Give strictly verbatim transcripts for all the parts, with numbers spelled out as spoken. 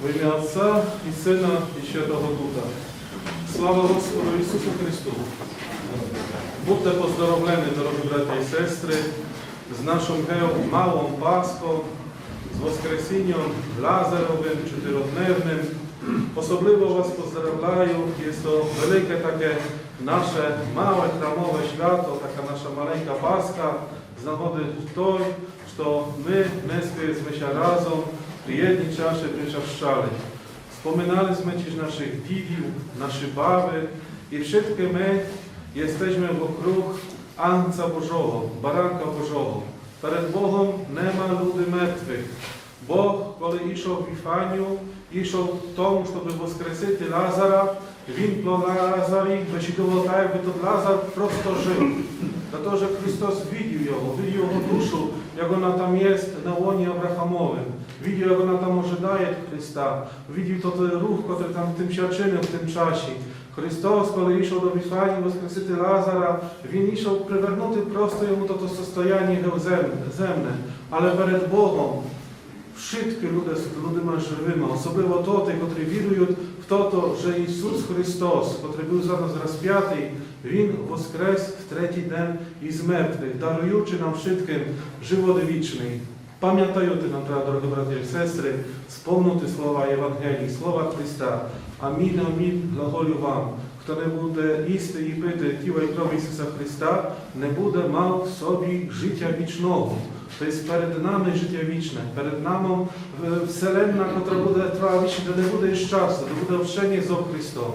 Во імя Отця і Сына і Святого Духа. Слава Господу Ісусу Христу! Будте поздоровлені, дорогі братя і сестры, з нашом гев малом Пасхом, з Воскресіньом Лазаровым, чотиродневным. Особливо вас поздоровляю, є то велике таке наше мале храмове свято, така наша маленька Пасха, з нагоды той, што мы днеска зме ся разом при єдній чаши причащали. Споминали зме тіж нашых дідів, нашы бабы, і вшыткы мы єстежме вокруг Агнца Божого, Баранка Божого. Перед Богом нема люди мертвых. Бог, коли ішов в Віфанію, ішов к тому, штобы воскресити Лазара, він про Лазарі бесідував так, якбы тот Лазар просто жыв. Зато, же Христос видів його, видів його душу, як она там єст на лоні Авраамовым. Видів, як она там ожидає Христа. Видів тот рух, котрый там тым ся чинив в тым часі. Христос, коли ішов до Віфанії воскресити Лазара, він ішов привернути просто йому тото состояніє гев-, зем-, земне. Але перед Богом вшыткы люде суть людима жывыма, особливо тоты, котры вірують в тото, же Ісус Христос, котрый был за нас розпятый, Він воскрес в третій ден із мертвых, даруючи нам вшыткым живот вічный. Памятайте нам треба, дорогі братя і сестры, спомнути слова Євангелії, слова Христа: «Амін, амін, глаголю вам, хто не буде їсти і пити тіла і крови Ісуса Христа, не буде мав в собі життя вічного». То єсть перед нами життя вічне, перед нами, е, вселенна, котра буде тривати вічно, де не буде із часу, де буде общеніє зо Христом.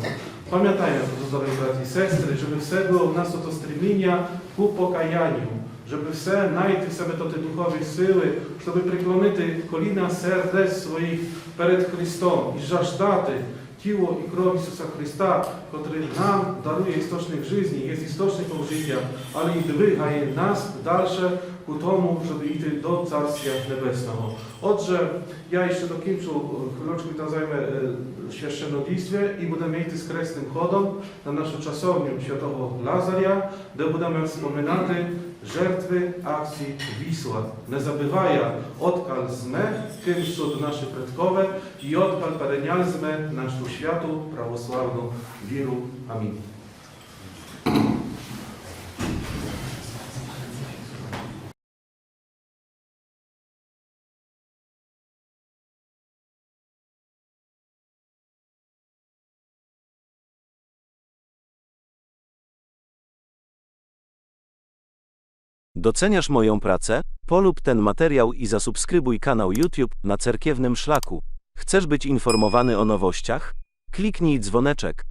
Памятайме про то, дорогі братя і сестры, жебы все было в нас тото стреміня ку покаянію, жебы все найти в себе тоты духовы силы, жебы приклонити коліна сердец своїх перед Христом і жаждати тіло і кров Ісуса Христа, котрый нам дарує істочник жизни, є істочником життя, але і двигає нас дальше ку тому, жебы йти до Царствія Небесного. Отже, я іщы докінчу, е, хвильочку там займе, е, священнодійствіє і будеме йти з кресным ходом на нашу часовню святого Лазаря, де будеме споминати жертвы акції Вісла. Не забывая, одкаль зме, кым суть нашы предкове і одкаль переняли зме нашу святу православну віру. Амін. Doceniasz moją pracę? Polub ten materiał i zasubskrybuj kanał YouTube Na Cerkiewnym Szlaku. Chcesz być informowany o nowościach? Kliknij dzwoneczek.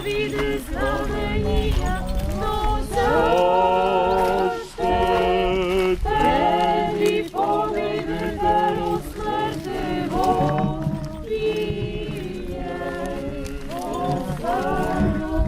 Види знаменія, но сяще теби, побидителю смерти, бо ти єс остаток.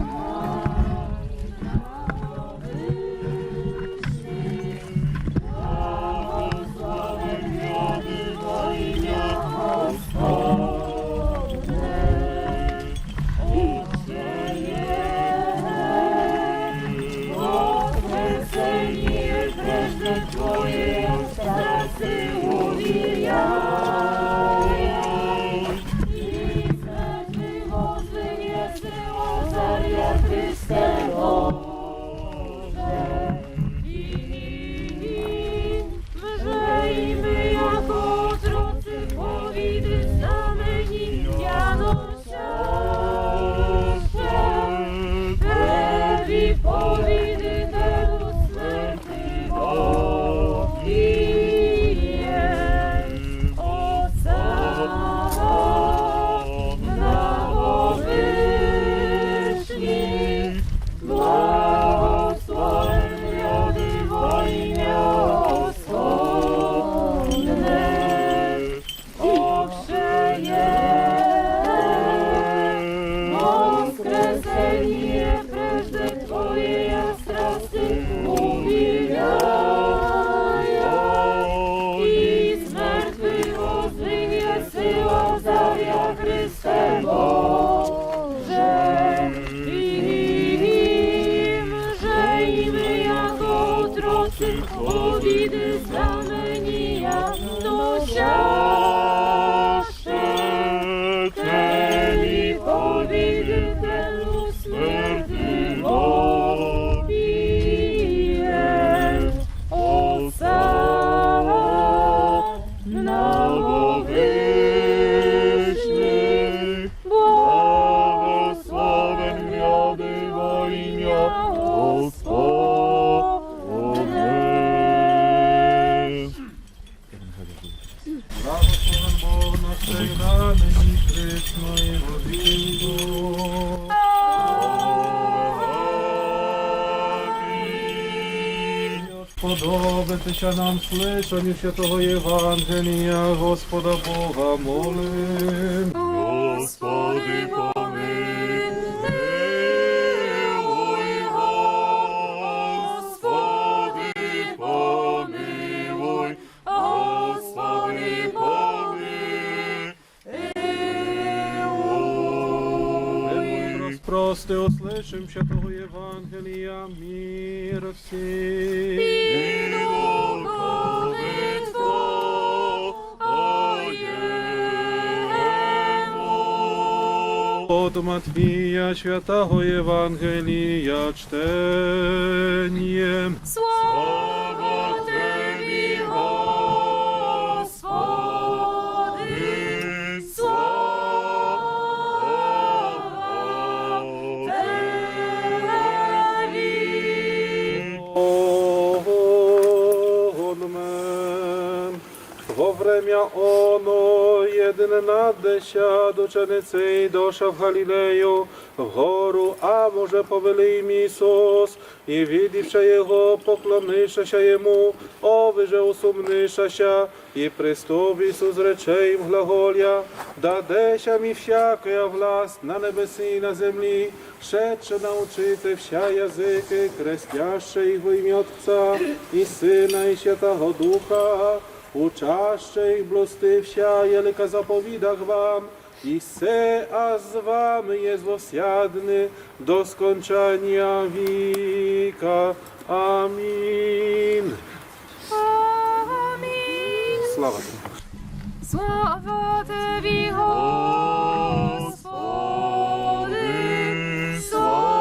Вже і ми, як отроци, повіди знаменія, но сяще теби, побидителю смерти, бо ти єс остаток на вічный. Благословен во імя Господне. Ох, же є воскресеніє прежде Твоєя страсти убіляя, і з мертвых воздвиг єси, Лазаря, Христе Боже. Тым же і мы, як отроци, повіди знаменія, но сяще теби, побидителю смерти, бо ти єс остаток на вічный. Благословен гряди во імя Господне. Благословен Бог наш, всегда, нині, присно і во віки. Амінь. Сподобитися нам слышанню святого Євангелія Господа Бога молим. Господи, помилуй, Господи, помилуй, Господи, помилуй. Прости, услышим святого Євангелія, мир всім. І духови твоєму. От Матвія святого Євангелія чтеніє. Слава Тебі, Господи! Слава Тебі! Во время оно єден на десят ученицей доша в Галилею, в гору, а може повели им Ісус, і, видівши його, поклонившися йому, овы же усумнишася, і приступ Ісус рече им, глаголя: Дадеся ми всякая власть на небеси і на земли, шедше научите вся языкы, крестяще їх во імя Отця і Сына і Святого Духа, учаще їх блюсти вся, єлика заповідах вам, і се аз з вами єст во вся дни до скончаня віка. Амін. Амін. Слава Тобі. Слава Тобі, Господи, слава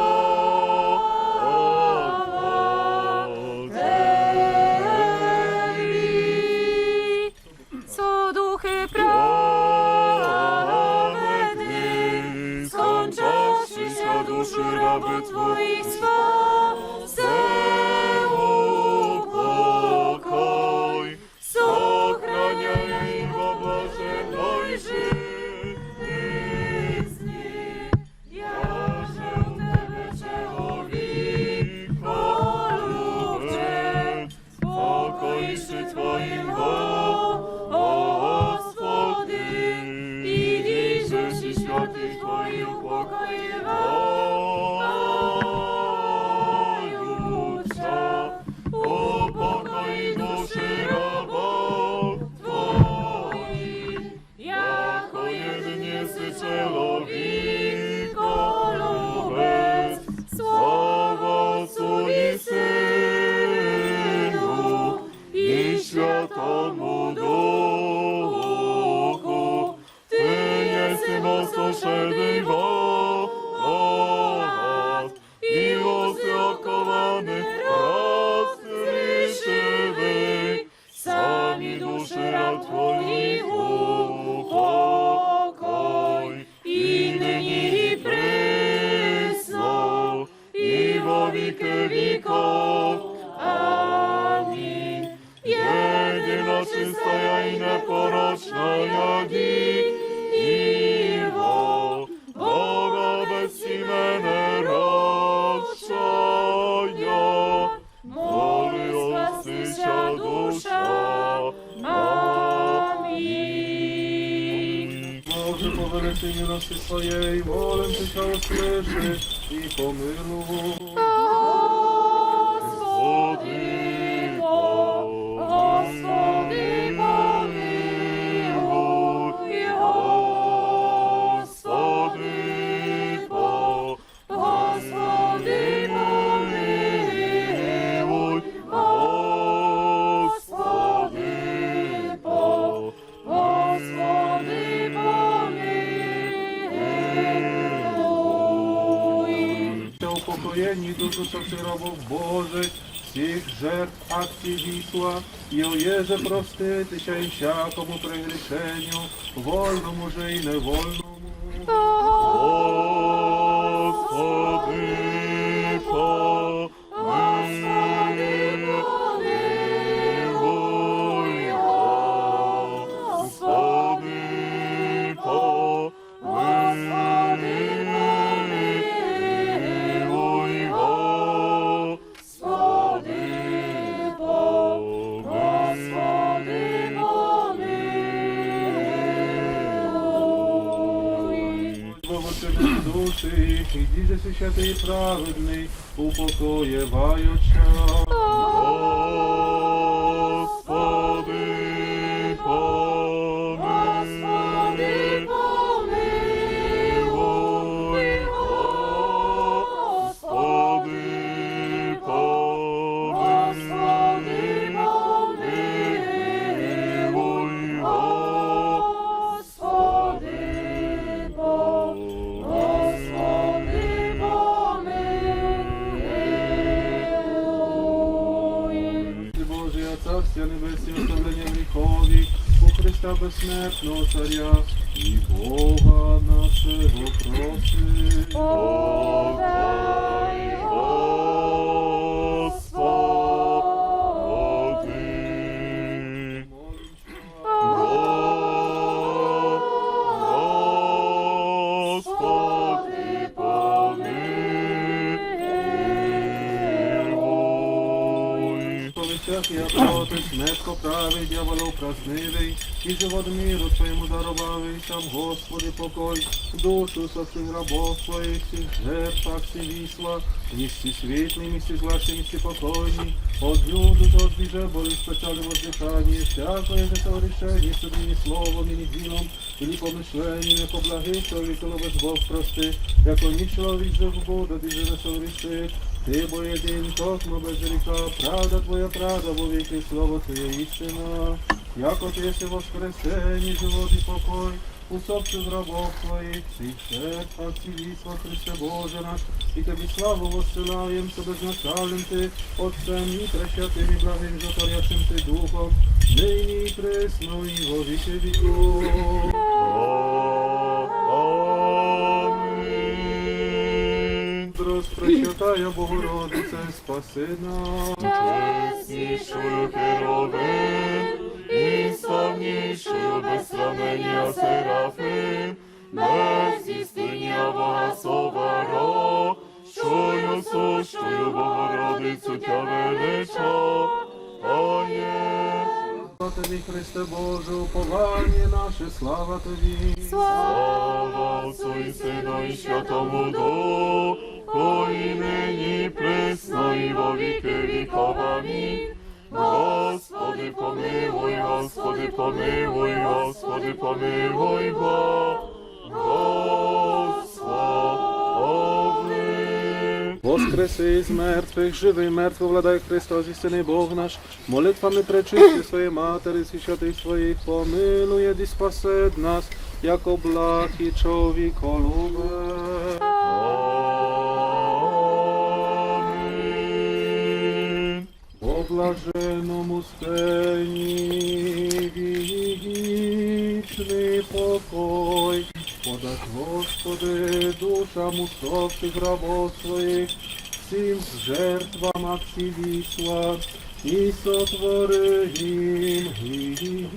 Тобі. Со духы праведных, скончавшися души рабы Твоїх, спаси, упокой, сохраняй їх, о Боже мой, живых з них. Яже веки веков. Амин. Єдина чистая и непорочная Діво, Бога без сімени родшая, моли, спасти ся душа. Амин. Боже, по великій милости Своєй, молим Тя, услыши и помилуй. Господи, по-, Господи, помилуй, Господи, по-, Господи, помилуй, Господи, по-, Господи, помилуй. Упокоєнні душ усопших рабов Божих, всіх жертв акції Вісла, и о єже простити ся им всякому прегрішеню, вольному же и невольному. Господи, помилуй. Господи, помилуй. Господи, по-, Господи, помилуй. Благослови душі їх, и діже сися святый и праведный упокоєваюча. Господи, помилуй. Господи, помилуй. Господи, помилуй. Господи, по-, Господи, помилуй. Божия, Царствія Небесного, оставлення гріхові, у Христа безсмертного Царя и Бога нашого просим. Подай, Господи. Господи, помилуй. Повіщах, як отець, метко правый, дьяволов празнивый, и живот миру Твоєму даровавый, сам, Господи, покой душ усопших рабов Твоїх, всіх жертв акції Вісла, вместе світлі, вместе злачні, вместе покойні, от люду, от біже, болезнь, печали, воздыханя, всякоє же согрішеня, судим и словом, и ділом, или помышленім, яко благый чоловік, любеж Бог прости, яко ніч чоловік жив буде, діже не согрішить. Ты бо єдин, токмо без гріха, правда Твоя правда, во віки слово Твоє істина. Яко Ты єси воскресеня, живот и покой усопших рабов Твоїх, всіх жертв акції Вісла, Христе Боже наш, и Тебі славу воссилаєм со безначальным Ти Отцем и Пресвятым и Благым Животворящым Ти Духом, нині и присно и во віки віков. Амин. Мудрость, Пресвятая Богородице, спаси нас. Чеснішою херувим и славнішою без сравнення серафим, без істління Бога Слова, рожденною, сущою Богородицею Тя величаєм. Слава Тобі, Христе Боже, уповання наше, слава Тобі. Слава Отцу и Сину и Святому Духу, и нині, и присно, и во віки віков. Амін. Господи, помилуй, Господи, помилуй, Господи, помилуй, благослови. Воскрес из мертвых, живый мертвых, владыко Христос, истинный Бог наш, молитвами пречистей Своєї Матери, всіх святых Своїх, помилує и спасет нас, яко благ и човіколюбец. Амін. О блаженному спенії вічный покой подай, Господи, душам усопшых рабов Своїх, Всім жертвам акції Вісла і сотворим гічную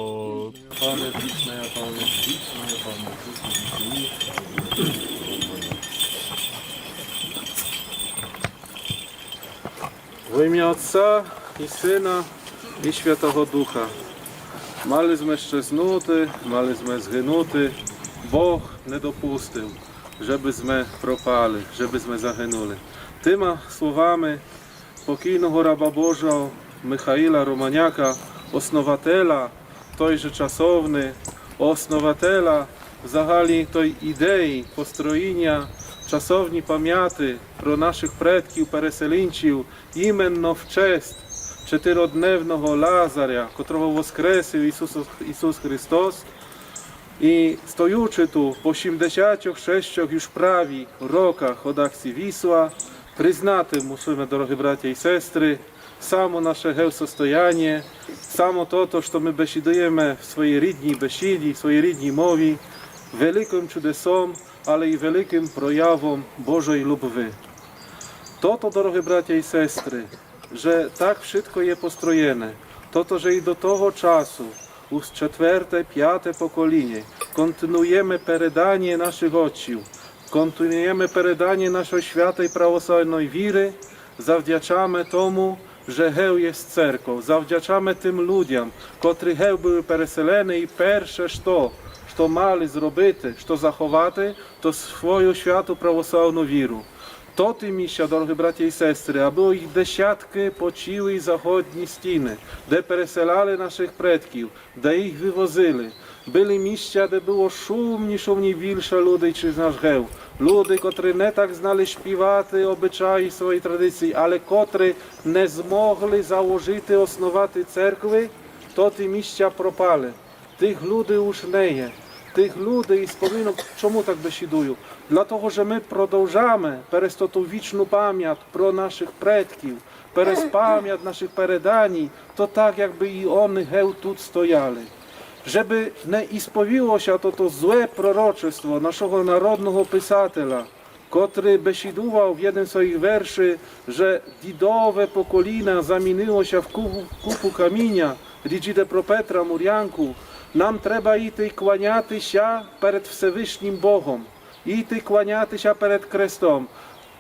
память. Память, вічна память, вічна память. Во імя Отця і Сына і Святого Духа. Мали зме щезнути, мали зме згинути. Бог не допустив, жебы зме пропали, жебы зме загинули. Тыма словами покійного раба Божого Михаїла Романяка, основателя той же часовни, основателя взагалі той ідеї построєня часовні памяти про нашых предків, переселенців, іменно в честь четырьохдневного Лазаря, котрого воскресив Ісус, Ісус Христос. І стоючи ту по сімдесятьох шестьох юж праві роках од акції Вісла, признати мусиме, дорогы братя і сестры, само наше гев состояніє, само тото, што мы бесідуєме в своїй рідній бесіді, в своїй рідній мові, великым чудесом, але і великым проявом Божой любви. Тото, дорогы братя і сестры, же так вшытко є построєне, тото, же і до того часу, уж четверте, пяте поколіня, континуєме переданіє нашых отців, континуєме переданіє нашой святой православной віры, завдячаме тому, же гев єст церков, завдячаме тым людям, котры гев были переселены, і перше, што, што мали зробити, што заховати, то свою святу православну віру. Тоты міща, дорогы братя і сестры, а было їх десяткы по цілій заходній стіні, де переселяли нашых предків, де їх вывозили. Были міща, де было шумні, шумні більше людей, чіж наш гев. Люди, котры не так знали шпівати, обычаї свої, традиції, але котры не змогли заложити, основати церкви, тоты міща пропали. Тых люди уж не є. Тых люди, і споминам, чому так бесідую? Для того, же мы продовжаме перез тоту вічну память про нашых предків, перез память нашых переданій, то так, якбы і они гев тут стояли. Жебы не ісповіло ся тото зле пророчество нашого народного писателя, котрый бесідував в єдным з своїх вершів, же дідове поколіня замінило ся в купу, купу каміня, річ іде про Петра Мурянку, нам треба іти кланяти ся перед Всевышнім Богом, іти кланяти ся перед крестом,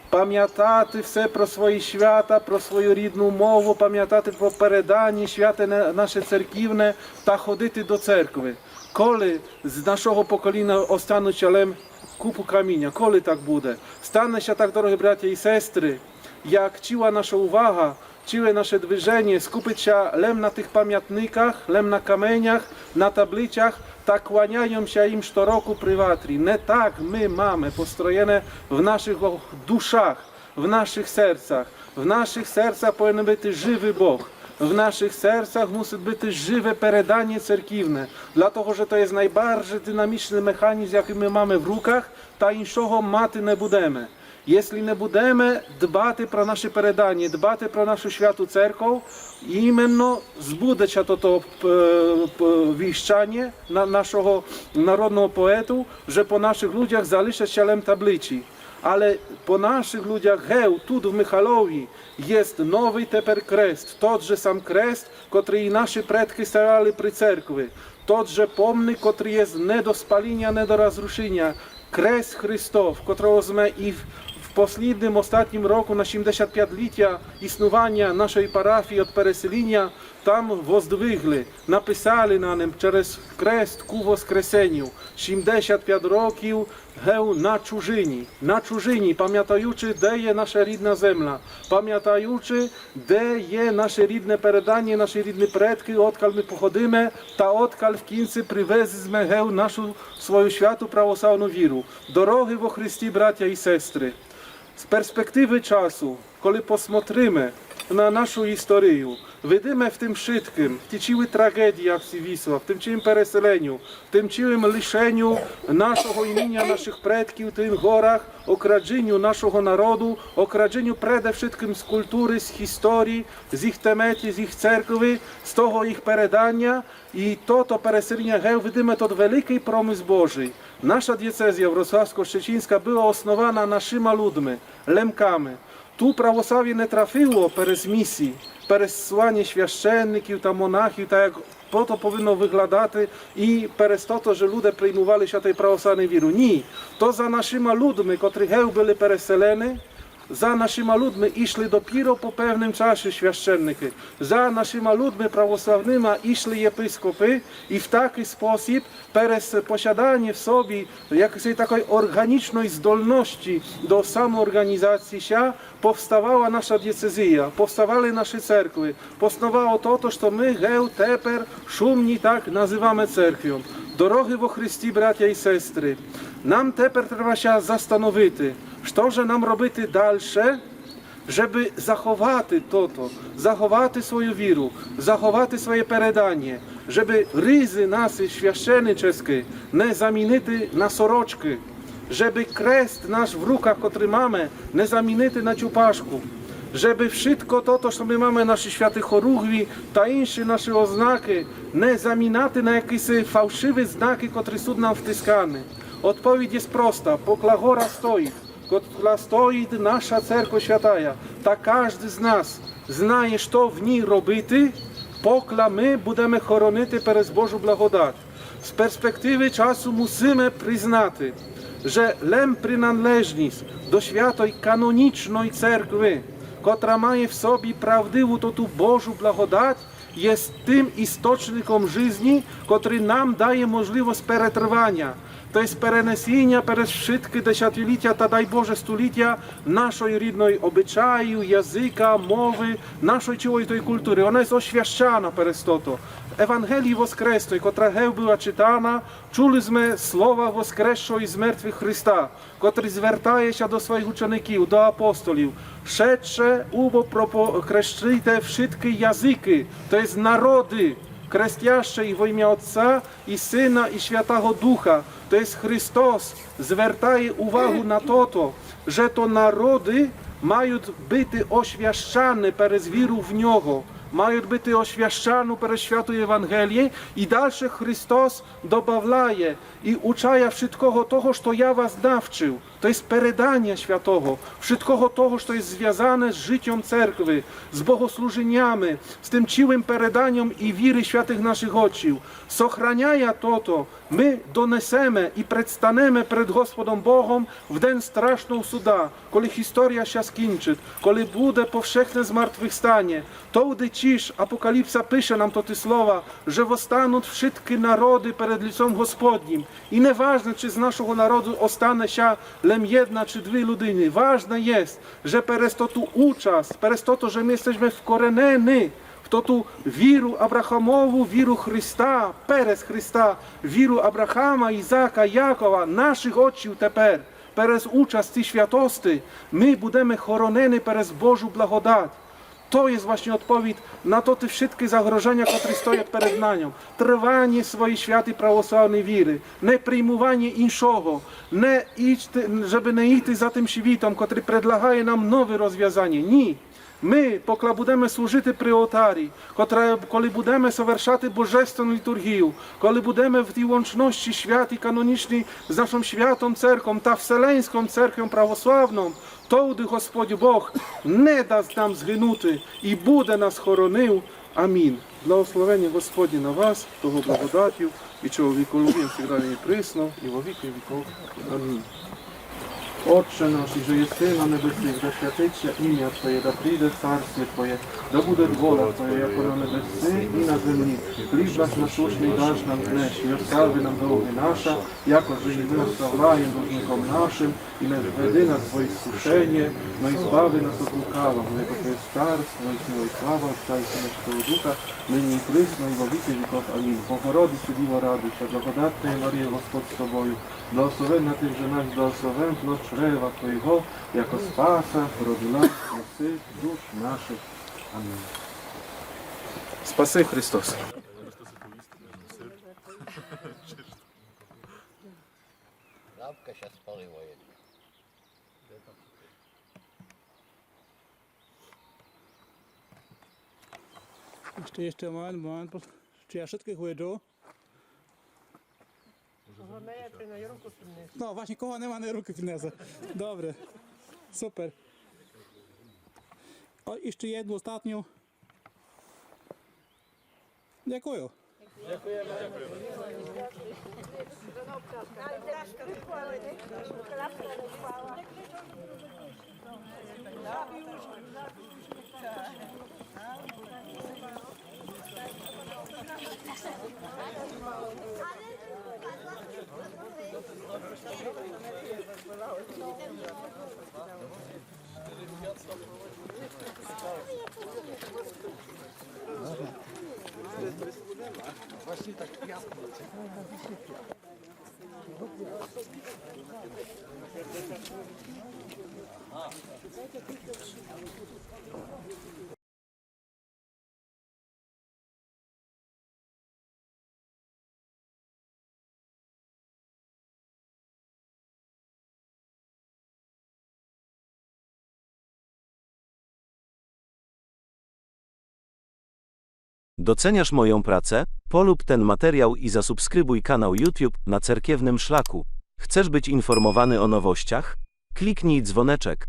памятати все про свої свята, про свою рідну мову, памятати про передані святе на-, наше церківне та ходити до церкви. Коли з нашого поколіня остануть ся лем купу каміня, коли так буде? Стане ся так, дорогы братя і сестры, як ціла наша увага, ціле наше движеніє скупить ся лем на тых памятниках, лем на каменях, на таблицях, та кланяєме ся їм што року при ватрі. Не так мы маме построєне в нашых душах, В нашых серцях, в нашых серцях повинен быти живый Бог. В нашых серцях мусит быти живе переданя церківне, для того, же то є найбаржей динамічный механізм, якый мы маме в руках, та іншого мати не будеме. Єсли не будеме дбати про наше переданя, дбати про нашу святу церков, іменно збуде ся тото, е, п-, віщаня на-, нашого народного поету, же по нашых людях залишат ся лем табличі. Але по нашых людях гев, тут в Михалові, єст новый тепер крест, тот же сам крест, котрый і нашы предкы ставляли при церкви, тот же помник, котрый єст не до спаліня, не до розрушіня, крест Христов, котрого зме і в, в послідным, остатнім року на сімдесят пят літя існуваня нашой парафії од переселіня там воздвигли, написали на ним через крест ку воскресеню. Сімдесят пят років гев на чужыні, на чужыні, памятаючы, де є наша рідна земля, памятаючы, де є наше рідне переданя, наші рідні предкы, одкаль мы походиме, та одкаль в кінци привезли зме гев нашу свою святу православну віру. Дорогы во Христі братя і сестры, з перспективы часу, коли посмотриме на нашу історію, видиме в тым вшыткым, в тій цілій траґедії акції Вісла, в тым цілім переселеню, в тым цілім лишеню нашого іміня, нашых предків в тых горах, окрадженю нашого народу, окрадженю преде вшыткым з културы, з історії, з їх теметі, з їх церкви, з того їх переданя. І тото переселіня гев, видиме тот великый промысл Божий. Наша дієцезія вроцлавско-щеціньска была основана нашыма людми, Лемками. Ту православіє не трафило перез місії, перез сланя священників та монахів, так як тото повинно выглядати, і перез тото, же люде приймували ся тей православней віры. Ні, то за нашыма людми, котры гев были переселены, за нашыма людми ішли допіро по певным часі священникы, за нашыма людми православныма ішли єпископы, і в такый спосіб перез посяданя в собі якысей такой орґанічной здольности до самоорґанізації ся повставала наша дієцезія, повставали нашы церкви, повставало тото, што мы гев тепер шумні так называме церквом. Дорогы во Христі братя і сестры, нам тепер треба ся застановити, што же нам робити дальше, жебы заховати тото, заховати свою віру, заховати своє переданя, жебы ризы нашы священническы не замінити на сорочкы, жебы крест наш в руках, котрый маме, не замінити на чупашку, жебы вшытко тото, што мы маме, нашы святы хоругві та інші нашы ознакы, не замінати на якісь фалшиві знакы, котры сут нам втисканы. Одповідь єст проста: покля гора стоіт, котра стоіт наша церква святая, та каждый з нас знає, што в ній робити, покля мы будеме хоронити перез Божу благодать. З перспективы часу мусиме признати, же лем приналежность до святой канонічной церкви, котра має в собі правдиву тоту Божу благодать, єст тым істочником жизни, котрый нам дає можливость перетрваня, то єст перенесіня перез вшыткы десятилітя та, дай Боже, столітя нашой рідной обычаю, языка, мовы, нашой цілой той културы. Она єст освящана перез тото. В Євангелії воскресной, котра гев была читана, чули зме слова воскресшого із мертвых Христа, котрый звертає ся до своїх учеників, до апостолів: «Шедше, убо пропо-, крещите вшыткы языкы», то єст народы, крестяще їх во імя Отця і Сына і Святого Духа. То єст Христос звертає увагу на тото, же то народы мають быти освящаны перез віру в Нього, мають быти освящаны перез святу Євангелію, і дальше Христос добавляє: «І учая вшыткого того, што я вас навчыв». То єст переданя святого, вшыткого того, што єст звязане з жытьом церкви, з богослужынями, з тым цілым переданьом і віры святых нашых отців. Сохраняя тото, мы донесеме і предстанеме пред Господом Богом в ден страшного суда, коли історія ся скінчыт, коли буде повшехне змартвыхстаня. Товды тіж Апокаліпса пише нам тоты слова, же востануть вшыткы народы перед лицом Господнім. І не важне, ци з нашого народу остане ся лем єдна ци дві людины. Важне єст, же перез тоту участь, перез тото, же мы єстеме вкоренены в тоту віру Абрахамову, віру Христа, перез Христа, віру Абрахама, Ізака, Якова, нашых отців тепер, Перез участь в тій святости мы будеме хоронены перез Божу благодать. То єст властно одповідь на тоты вшыткы загроженя, котры стоят перед нами. Трваня своєй святей православней віры, не приймуваня іншого, не іти, жебы не іти за тым світом, котрый предлагає нам нове розвязаня. Ні. Мы, покля будеме служыти при олтарі, котра, коли будеме совершати божественну літурґію, коли будеме в тій лончности святій канонічній з нашом святом церквом та Вселеньском церквом православном, товды Господь Бог не даст нам згинути і буде нас хоронив. Амін. Благословеня Господнє на вас, того благодатю і чоловіколюбія всегда, нині, присно і во вікы віков. Амін. Отче наш, иже єси на небесах, да святить ся имя Твоє, да приде царствие Твоє, да буде воля Твоя, яко на небеси и на земли. Хліб наш насущный даш нам днесь, и остави нам долги наша, якоже и мы оставляєме должником нашим, и не введи нас во искушение, но избави нас от лукавого, яко Твоє царство, и сила, и слава Отца и Сына и Святого Духа, нині и присно и во вікы віков. Амін. Богородице Діво, радуйся, благодатна Марія, Господь з Тобою, благословенна Ты в женах, благословен плод чрева Твоєго, яко Спаса родила єси душ наших. Амін. Спаси Христос. Лавка ся спалила єдна. Іщы, іщы момент, момент, бо чы я вшыткых виджу? Кого не є, то най руку піднесе. Но, властно, кого нема, най руку піднесе. Добре. Супер. О, іщы єдну остатню. Дякую. Doceniasz moją pracę? Polub ten materiał i zasubskrybuj kanał YouTube Na Cerkiewnym Szlaku. Chcesz być informowany o nowościach? Kliknij dzwoneczek,